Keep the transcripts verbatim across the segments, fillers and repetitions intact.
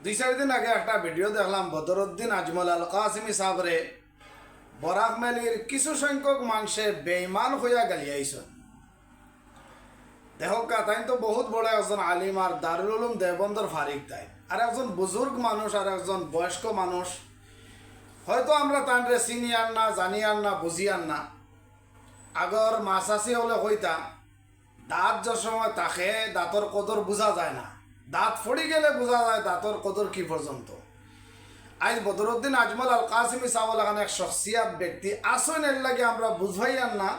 দুই চাইর দিন আগে একটা ভিডিও দেখলাম, বদরুদ্দিন আজমল আল কাসিমি সাবরে বরাক ভ্যালির কিছু সংখ্যক মানষে বেইমান কইয়া গালিয়াইছইন। দেখউক্কা, তাইন তো বউত বড় একজন আলিম আর দারুল উলুম দেওবন্দর ফারিক তাইন, আর একজন বুজুর্গ মানুষ, আর একজন বয়স্ক মানুষ। হয়তো আমরা তানরে চিনিয়ার না, জানিয়ার না, বুঝিয়ার না। আগর মা-চাচি অকলে কইতা, দাঁত যে সময় থাকে, দাঁতর কদর বুঝা যায় না, দাঁত পড়ি গেলে বুঝা যায় দাঁতর কদর কি পর্যন্ত। আইজ বদরুদ্দিন আজমল আল কাসিমি সাবর লাখান এক শখসিয়াত ব্যক্তি আছইন, এরলাগি আমরা বুঝাইয়ার না।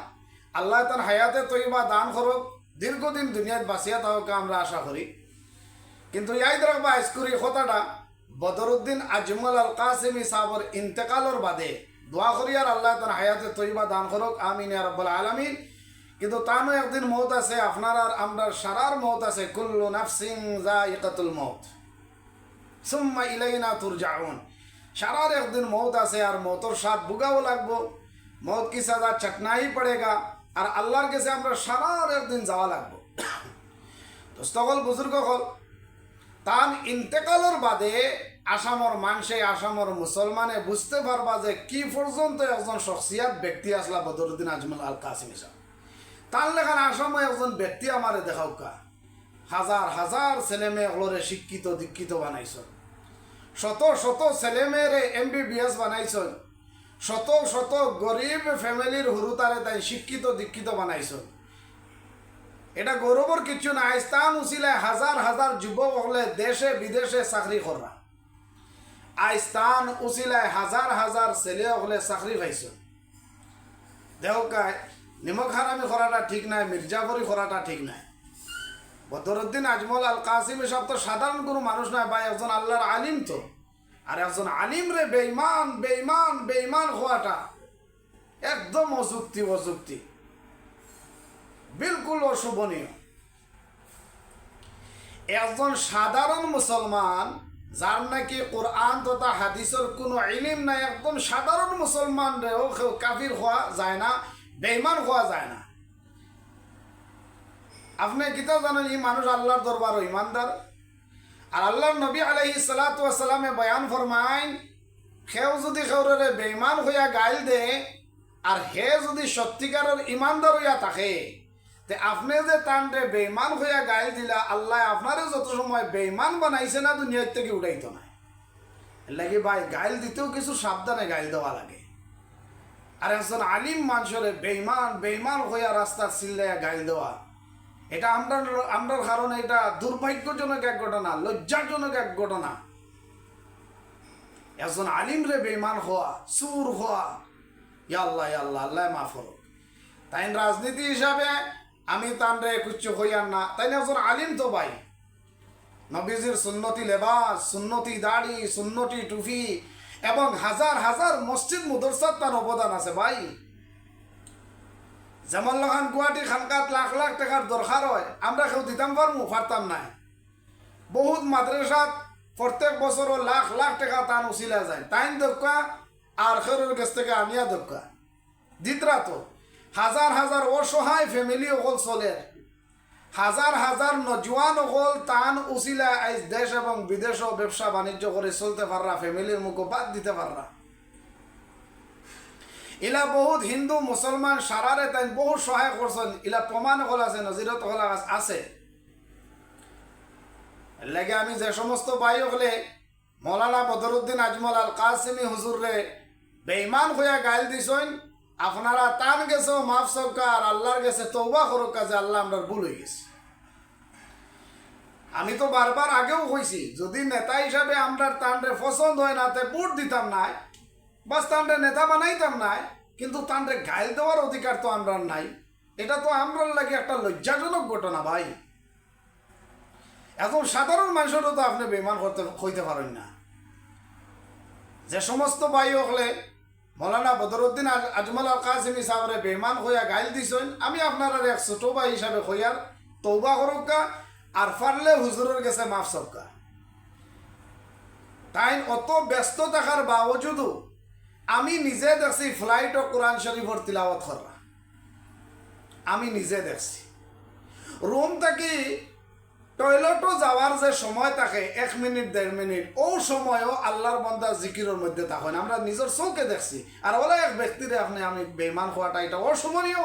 আল্লায় তান হায়াতে তৈবা দান করউক, দীর্ঘদিন দুনিয়াত বাঁচিয়া থাকউক আমরা আশা করি। কিন্তু ইয়াদ রাখবা, আইজকুর ই কথাটা বদরুদ্দিন আজমল আল কাসিমি সাবর ইন্তেকালর বাদে দোয়া করিয়ার আল্লায় তান হায়াতে তৈবা দান করউক, আমিন ইয়া রাব্বাল আলামিন। কিন্তু তানও একদিন মউত আছে, আপনার আর আমরার সারার মউত আছে। কুল্লু নাফসিন যায়িকাতুল মউত, সুম্মা ইলাইনা তুরজাউন। সারার একদিন মউত আছে, আর মউতর স্বাদ ভুগাও লাগবো। মউত কি সাজা চাটনা হি পড়েগা, আর আল্লার গেছে আমরা সারার একদিন যাওয়া লাগবো। দোস্ত অকল, বুজুর্গ অকল, তান ইন্তেকালর বাদে আসামর মানষে, আসামর মুসলমানে বুঝতে পারবা যে কি পর্যন্ত একজন শখসিয়াত ব্যক্তি আছলা বদরুদ্দিন আজমল আল কাসিমি সাব। তান লাখান আসামো একজন ব্যক্তি আমারে দেখাউক্কা। হাজার হাজার ছেলে মেয়ে অকলরে শিক্ষিত দীক্ষিত বানাইছইন, শত শত ছেলে মেয়েরে এমবিবিএস বানাইছইন, শত শত গরিব ফ্যামিলির হুরুতারে তাইন শিক্ষিত দীক্ষিত বানাইছইন। এটা গৌরবর কিচ্ছু না। আইজ তান উছিলায় হাজার হাজার যুবক অকলে দেশে বিদেশে চাকরি কররা। আইজ তান উছিলায় হাজার হাজার ছেলে অকলে চাকরি পাইছইন। দেখউক্কা, নিমক হারামি করাটা ঠিক নায়, মির্জাফরি করাটা ঠিক নায়। বদরুদ্দিন আজমল আল কাসিমি সাব তো সাধারণ কুনু মানুষ নায় ভাই, একজন আল্লার আলিম তো। আর একজন আলিমরে বেইমান, বেইমান, বেইমান কওয়াটা একদম অযুক্তি, অযুক্তি, বিলকুল অশোভনীয়। একজন সাধারণ মুসলমান, যার নাকি কোরআন তথা হাদিসর কুনু ইলিম নাই, একদম সাধারণ মুসলমানরেও কেউ কাফির কওয়া যায় না, বেইমান কওয়া যায় না। আপনে কিতা জানইন, ই মানুষ আল্লার দরবারো ইমানদার? আর আল্লার নবী আলাইহিস সালাতু ওয়াস সালামে বয়ান ফরমাইন, কেউ যুদি কেউররে বেইমান কইয়া গাইল দে, আর হে যুদি সত্যিকারর ইমানদার অইয়া থাকে, তে আপনে যে তানরে বেইমান কইয়া গাইল দিলা, আল্লায় আপনারে যত সময় বেইমান বানাইছে না, দুনিয়ার থাকি উঠাইতো নায়। এরলাগি ভাই, গাইল দিতেও কিছু সাবধানে গাইল দেওয়া লাগে। আর একজন আলিম মানষরে বেইমান, বেইমান কইয়া রাস্তাত চিল্লাইয়া গাইল দেওয়া, এটা আমরার, আমরার কারণে এটা দুর্ভাগ্যজনক এক ঘটনা, লজ্জাজনক এক ঘটনা। একজন আলিমরে বেইমান কওয়া, চুর কওয়া, ইয়া আল্লাহ, ইয়া আল্লাহ, আল্লায় মাফ করউক। তাইন রাজনীতি হিসাবে আমি তানরে কিচ্ছু কইয়ার না, তাইন একজন আলিম তো ভাই। নবীজির সুন্নতি লেবাস, সুন্নতি দাড়ি, সুন্নতি টুপি এবং হাজার হাজার মসজিদ মাদ্রাসাত তান অবদান আছে ভাই। যেমন লাখান গুয়াহাটি খানকাত লাখ লাখ টেকার দরকার অয়, আমরা কেউ দিতাম পারমু? পারতাম নায়। বউত মাদ্রাসাত প্রত্যেক বছরও লাখ লাখ টেকা তান উছিলা যায়। তাইন দেউক্কা আর কেউর গেছ থাকি আনিয়া দেউক্কা। দিতরা তো। হাজার হাজার অসহায় ফ্যামিলি অকল চলের। হাজার হাজার নজওয়ান অকল তান উছিলায় আইজ দেশ এবং বিদেশো ব্যবসা বাণিজ্য করি চলতে পাররা, ফ্যামিলির মুখো ভাত দিতে পাররা। ইলা বউত হিন্দু মুসলমান সারারে তাইন বউত সহায় করছইন, ইলা প্রমাণ অকল আছে, নজিরত অকল আছ-, আছে। এরলাগি আমি যে সমস্ত ভাই অকলে মৌলানা বদরুদ্দিন আজমল আল কাসিমি হুজুররে বেইমান কইয়া গাইল দিছইন, আপনারা তান গেছেও মাফ চাউক্কা আর আল্লার গেছে তওবা করউক্কা যে আল্লাহ, আমরার ভুল অইগেছে। আমি তো বারবার আগেও কইছি, যুদি নেতা হিসাবে আমরার তানরে পছন্দ অয় না, তে ভোট দিতাম নায়, বাস তানরে নেতা বানাইতাম নায়, কিন্তু তানরে গাইল দেওয়ার অধিকার তো আমরার নাই। এটা তো আমরার লাগি একটা লজ্জাজনক ঘটনা ভাই। একজন সাধারণ মানষরেও তো আপনে বেইমান করতে, কইতে পারইন না। যে সমস্ত ভাই অকলে মৌলানা বদরুদ্দিন আজ-, আজমল আল কাসিমি সাবরে বেইমান কইয়া গাইল দিছইন, আমি আপনারারে এক ছোট ভাই হিসাবে কইয়ার, তওবা করউক্কা, আর পারলে হুজুরর গেছে মাফ চাউক্কা। তাইন অত ব্যস্ত থাকার বাবজুদও আমি নিজে দেখছি ফ্লাইটো কোরআন শরীফর তিলাওয়াত কররা, আমি নিজে দেখছি। রুম থাকি টয়লেটও যাওয়ার যে সময় থাকে এক মিনিট দেড় মিনিট, অউ সময়ও আল্লাহর বান্দা জিকিরর মধ্যে থাকইন। আমরা নিজর চউখে দেখছি। আর অলা এক ব্যক্তিরে আপনে আমি বেইমান কওয়াটা ইটা অশোভনীয়।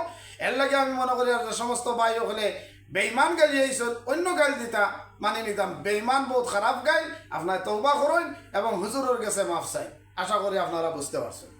এরলাগি আমি মনে করি আর যে সমস্ত ভাই অকলে বেইমান গাইল আইছইন, অইন্য গাইল দিতা মানি নিতাম। বেইমান বউত খারাপ গাইল, আপনারা তওবা করইন এবং হুজুরর গেছে মাফ চাইন। আশা করি আপনারা বুঝতে পারছইন।